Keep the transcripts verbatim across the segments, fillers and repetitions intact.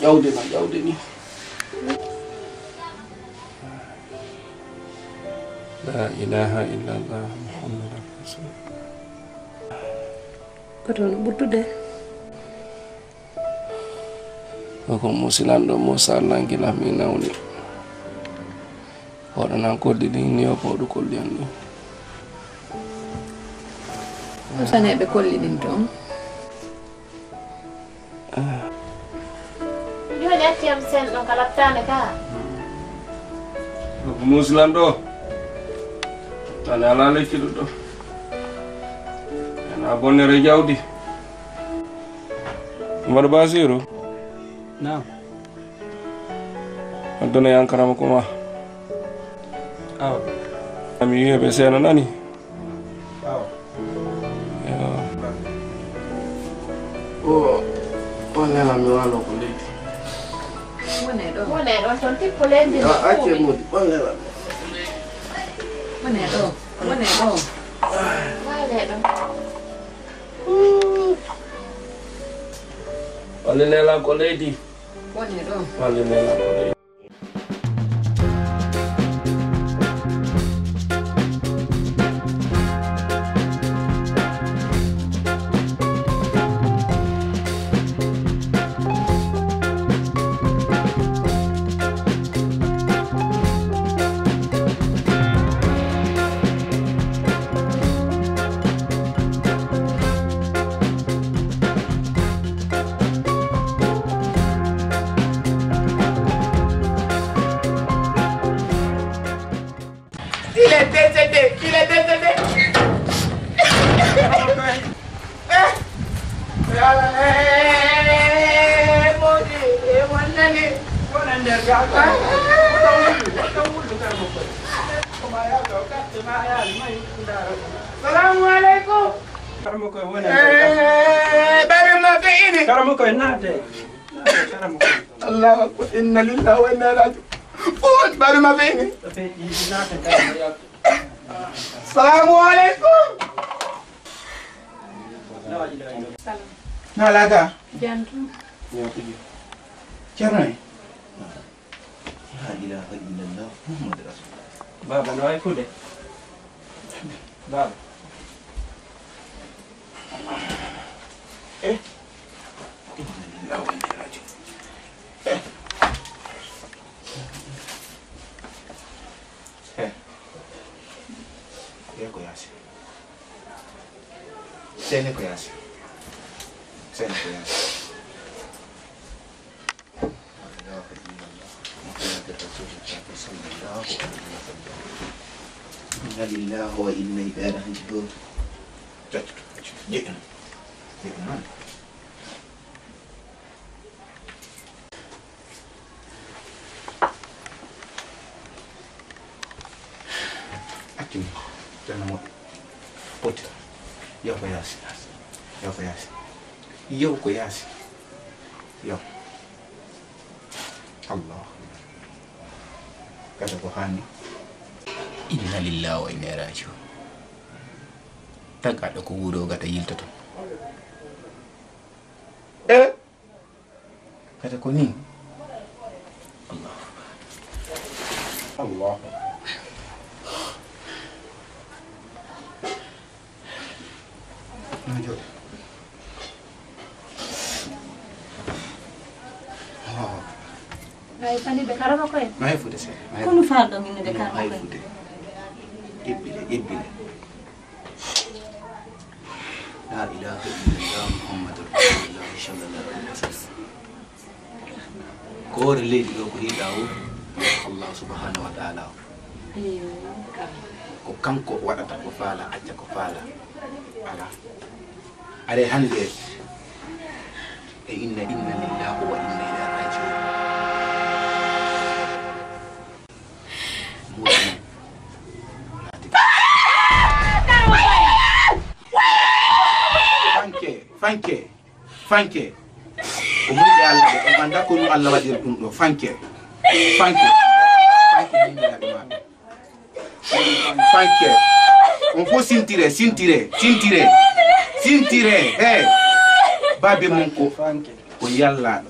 Ƴawde ma, ƴawde ni. La ilaha illallah Muhammadur Rasul. Ko toon ɓurtude. Ko ko musilanɗo Muusa Allah gila mi nawni. Oɗo nan kolli ɗin ni o ko ɗum kolli an ni. Muusa ne ɓe kolli ɗin toon. Jooni acci am sen ɗon ka lattaande ka. Ɗo ko musilanɗo. Tane ala lekki ɗo ɗo. Ena bonnere jawdi. Mbaɗa Basiru. Naam. Adduna yankarama kuma. Awa. Ami wiye ɓe seena nani. Awa. Yo. O, o nela mi walo ko leydi. Wone ɗo. Wone ɗon ton tippo leydi. A acce modi, o nela mi walo ko leydi. Wone ɗo. Wone ɗo. Wale ɗo. Wale nela ko leydi. Wone ɗo. Wale nela ko leydi. Il est décédé, il est décédé. Eh, eh, mon Dieu, eh, mon ami. Salamu alaikum. Karamo koy wona. Eh, bari ma be ini. Karamo koy nate. Allahu akbar. Inna lillahi wa inna ilaihi raji'un. Oh, bari ma be ini. Salamu alaikum. Nalaga. Jantu. Cerno. La ilaha illallah Muhammad Rasulullah. Baba, no ay fude? Baba. Eh? Inna lillahi wa inna ilaihi raji'un. Eh? Eh? Eh, ko yasi. Sene ko yasi. Sene ko yasi. Inna lillahi wa inna ilaihi raji'un. Jeɗɗo. Jeɗɗo. Accu mi. Tan moƴƴo. Poti. Yo ko yaasi. Yo ko yaasi. Yo ko yaasi. Yo. Allah. Gata ko hanni. Inna lillahi wa inna ilaihi raji'un. Tagaɗo ko wuuro gata yiltoto. Eh? Gata ko ni. Allah. Allah. Na jooɗo. Ay, fani ɓe karama koye. May fude se. Kono faalɗo min ne ɓe karama koye. Ay fude. Ebbile, ebbile. La ilaha illallah Muhammadur Rasulullah sallallahu alaihi wasallam. Ko hoore leydi ɗo ko hiɗa o, Allah subhanahu wa ta'ala o. Ko kanko waɗata ko faala, acca ko faala. Ala. Are hande e inna, inna lillahi wa inna ilaihi raji'un. Musa. Fanke, fanke, fanke. Ko muɗɗi Allah ɗo, on annda ko ɗum Allah waɗiri ɗum ɗo. Fanke, fanke, fanke, muɗɗi Allah ɗo. Fanke. On fof sintire, sintire, sintire, sintire. He. Babi mon ko, ko yallaaɗo.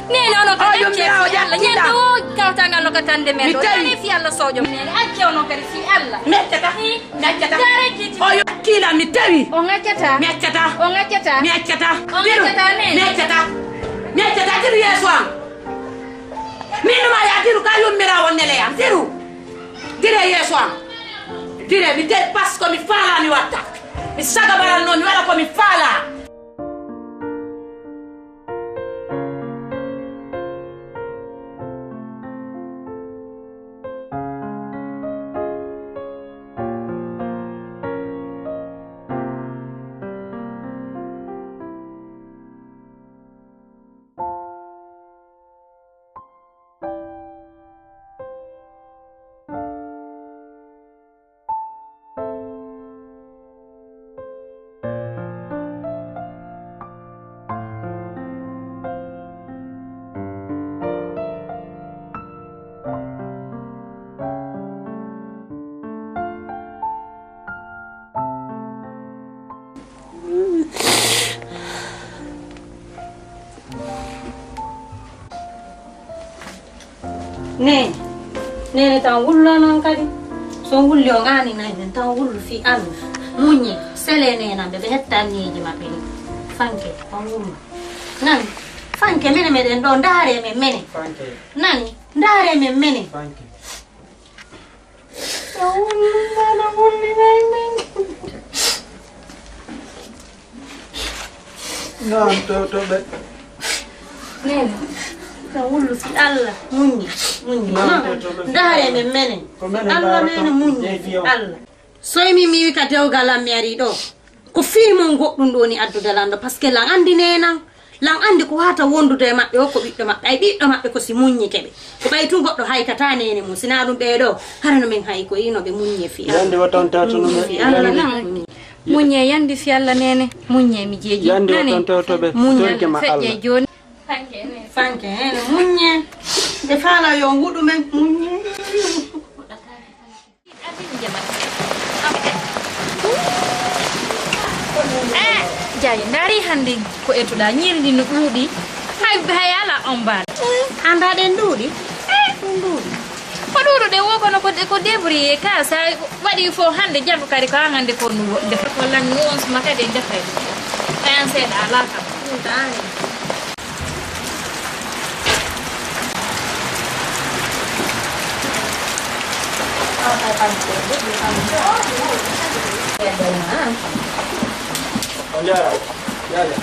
Nene, onon kadi accee fii Allah. Ñande o kawtangal no ka tande men ɗo. Nane fii Allah, soƴo men. Accee onon kadi fii Allah. Mi accata. Mi accata. Oyo kiila mi tawi. On accata. Mi accata. On accata. Mi accata. On accata, nene. Mi accata. Mi accata, tiru yeeso am. Min ɗum a yaa tiru ka yummira won nele am. Tiru. Dire yeeso am. Dire mi te parce que mi faala mi watta. Mi saga baral noon mi waɗa ko mi faala. Neene, neene tan wullo noon kadi. So on wulli on aaninay men tan wullu fii Allah. Muññe, selee neenam ɓe, ɓe hetta anniyeeji maɓɓe ɗi. Fanke, on wullu. Nani, fanke mene meɗen ɗo, ndaaree men mene. Fanke. Nani, ndaaree men mene. Fanke. A wullu, nana wullinay men. Noon to, to ɓe. Neene, a wullu fii Allah, muññe, muññe. Noon, noon, to, to ɓe. Ndaaree men mene. Ko mene Allah mbaawata mene muññe, jeeji fii on. Allah. So mi, mi wi ka dewgal am mi ari ɗo. Ko fii mon goɗɗum ɗo woni addude lan ɗo, parce que lan anndi neenan. Lan anndi ko wata wondude e maɓɓe o ko ɓiɗɗo maɓɓe. Ay ɓiɗɗo maɓɓe ko si muññike ɓe. Ko ɓay tun goɗɗo haykata neene mum. Sinaa ɗum ɓee ɗo, hara no men hay ko ino ɓe muññe fii Allah. Yande wata on tawtuno men. Fii Allah. Yande. Muññe yandi fii Allah neene. Muññe mi jeeji. Yande wata on tawto ɓe. Muññe feƴƴe jooni. Fanke, ene muññe. Ɓe faala yo wuɗu men muññe. Eh, Jaaji, ndaari hannde ko etoɗaa ñiiri ndi no ɗuuɗi. Hay, hay alaa on mbaal. Anndaa ɗen ɗuuɗi? Eh, ɗum ɗuuɗi. Ko ɗuuɗuɗe wo kono ko, ko débrouillé ka, sa waɗi fof hannde janngo kadi ko an hannde ko no wo-, nde ko lan nuance ma kadi e jafay. Kayan seeɗa alaa kam. Ɗum ɗaani. On njaaraama. Yaaja.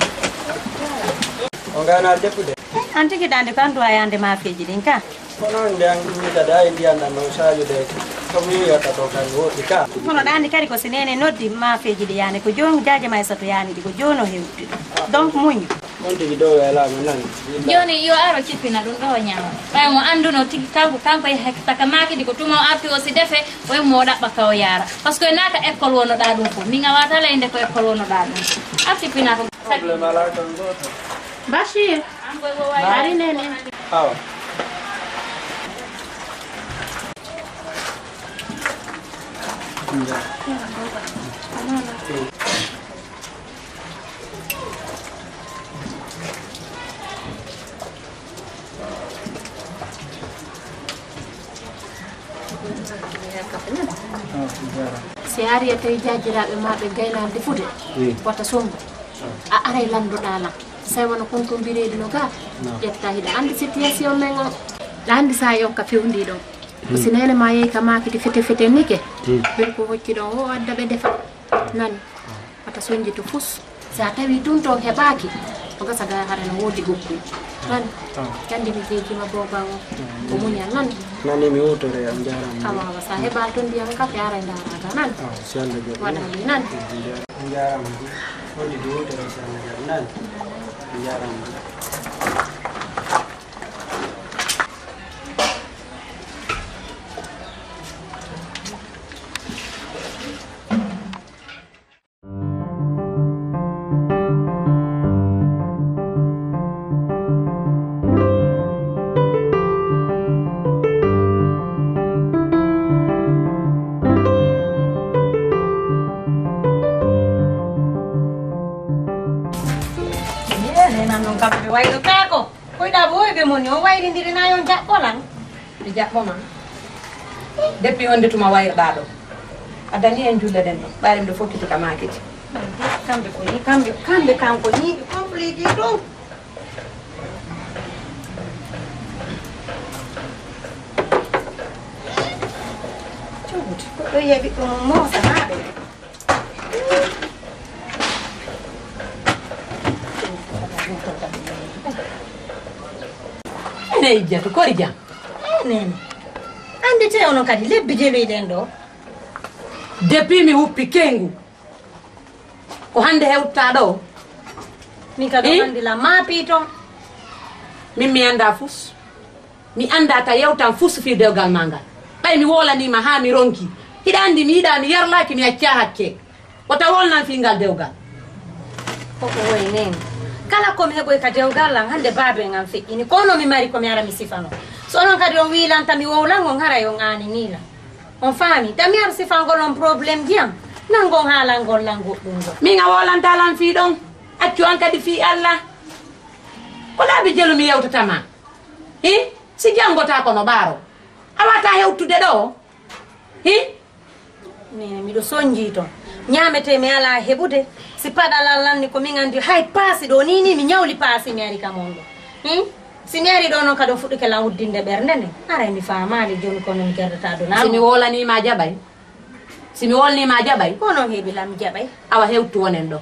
On ngaynaa deppude? An tigi dande ko an duwa yande maafeeji ɗin ka. Kono nden mi kadi ay ndiyan ɗan ɗon saayude. Ko mi yiyata ɗo kan woɗɗi ka. Kono ɗaani kadi ko si neene noddi maafeeji ɗi yaani ko jooni jaaje may sato yaani ɗi ko jooni o hewti. Donc muñ. On tigi dow e laamu nani. Jooni yo aro cippina ɗum ɗo o ñaama. Ɓay mo annduno tigi kanko, kanko e hek-, taka maaki ɗi ko tuma o arti o si defe, o e mo ɗaɓɓa ka o yaara. Parce que naaka école wonoɗaa ɗum fof. Min a waata leyde ko école wonoɗaa ɗum. A cippina ko. Problème alaa kan gooto. Bachir. An koy ko wayi. Ari nene. Awa. Si a ari a tawi jaajiraaɓe ma ɓe gaynaade fude, wata sonngu. A aray lanndoɗaa lan. Say wano konto mbireedi no gaa. Ƴetta hiɗa anndi situation men on. Ɗa anndi sa yon ka fewndi ɗon. Ko si neene ma yehi ka maakiti fete fete nike. Ɓen ko hocci ɗon o adda ɓe defa. Nani. Wata sonji to fus. Sa tawi tun ton heɓaaki. Ko gasa ga hara no woodi gokkuy. Nani. Kandi mi jeejima booba o. Ko muñal nani. Nani mi wutore am jaaraama. Awa, awa, sa heɓa ton ndiyam kafe aray ndaara ga nani. Awa, si Allah jaɓi. Waɗa mi nani. On njaaraama. Wonde ɗo wutoro si Allah jaɓi nani. On njaaraama. Yee, nenan noon kam ɓe wayno kaa ko. Koyɗaa ɓooyɓe mon ni, on wayrindiri na yon jaɓɓo lan. Mi jaɓɓo ma. Depuis wonde tuma wayroɗaa ɗo. A dañi en julle ɗen ɗo. Ɓayri miɗo fokkiti ka maakiti. Kamɓe ko ni, kamɓe, kamɓe kanko ni, ɓe compliqué ɗum. Cuuti, ko ɗo yeɓi ɗum moosa haa ɓe. Ene ijja to kori jam. Eh, nene. Anndete onon kadi lebbi jeloyɗen ɗo. Depuis mi wuppi kengu. Ko hannde hewta ɗo. Min kadi. Eh? Anndi la maapi ton. Min mi annda fus. Mi annda ta yewtan fus fii dewgal ma ngal. Ɓay mi wolaniima haa mi ronki. Hiɗa anndi mi yiɗaa mi yarlaaki mi accaa hakke. Wota wolnan fii ngal dewgal. Ko ko woy nen. Kala ko mi heɓoy ka dewgal lan hannde baabe ngan feƴƴini. Kono mi mari ko mi ara mi sifano. So onon kadi on wiilanta mi wowlan on haray on aanini lan. On faami? Tan mi ara sifangol on problème ji am. Nangon haalangol lan goɗɗum ngol. Min a wolanta lan fii ɗon. Accu an kadi fii Allah. Ko laabi jelu mi yewtata ma. Hi? Si jangotaa kono ɓaaro. A wata hewtude ɗo. Hi? Nene, miɗo sonji toon. Ñaamete mi alaa heɓude. Si paɗal Alla ni ko min anndi, hay paasi ɗo ni, ni mi ñawli paasi mi ari kam on ɗo. Hmm? Si mi ari ɗo noon kadi on fuɗɗike lan uddinde ɓernde nde. Aray mi faamaali jooni ko noon mi gerdata dola. Si mi wolanii ma jaɓay. Si mi wolnii ma jaɓay. Ko noon heɓi lan mi jaɓay. Awa hewtu wonen ɗo.